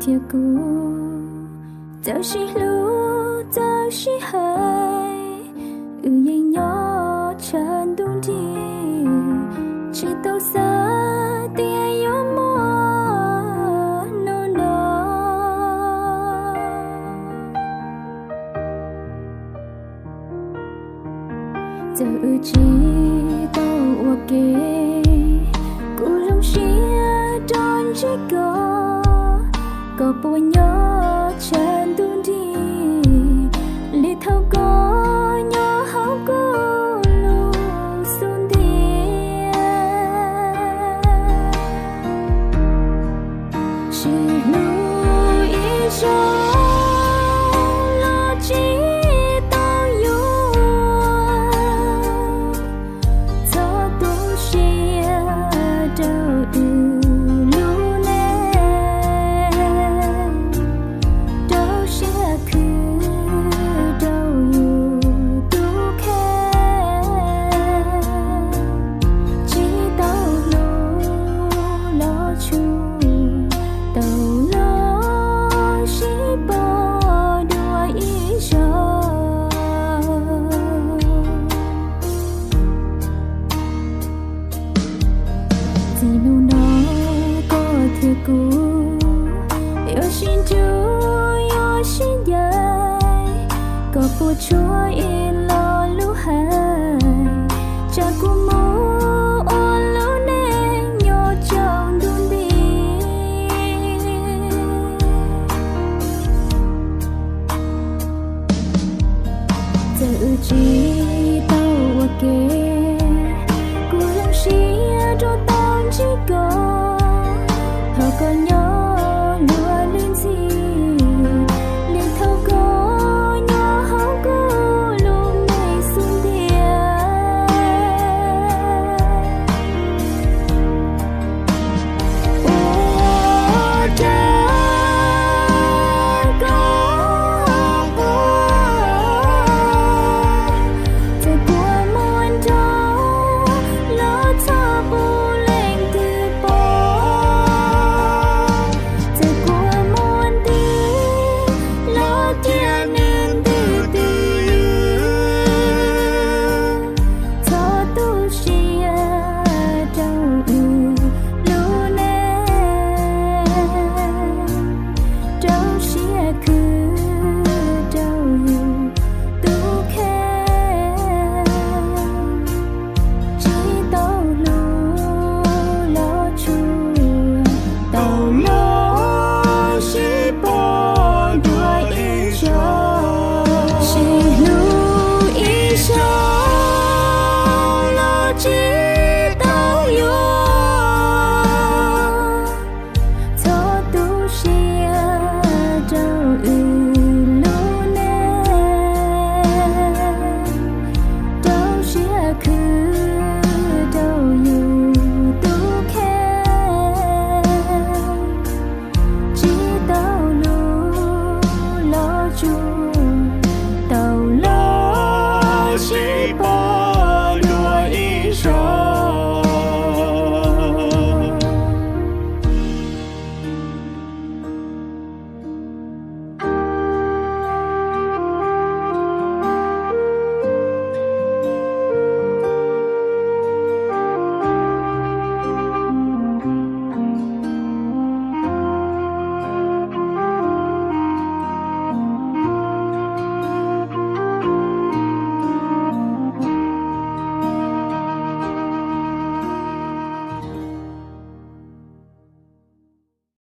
thiab kuv, txawm sib hlub txawm sib hais, wb yeej nyob tshav ntuj nrig, tsis tau xav tias yuav muaj hnub no. Txawm wb tsis tau ua ke, kuv zoo siab rau ntsib koj, koj puas nyob tshav ntuj nrig li thaum koj nyob hauv kuv lub xub ntiag. Sib hlub ib zaug los tsis tau yuav, txhob tu siab rau wb lub neej, rau siab khwv rau yus tus kheej, tsis tau hlub los tshua, tau los sib pom dua ib zaug. Txij hnub no koj thiab kuv yuav sib ntsib yuav sib ncaim, koj puas tshuav ib lo lus hais, tsam kuv mus ua lub neej nyob tshav ntuj nrig. Txawm wb tsis tau ua ke,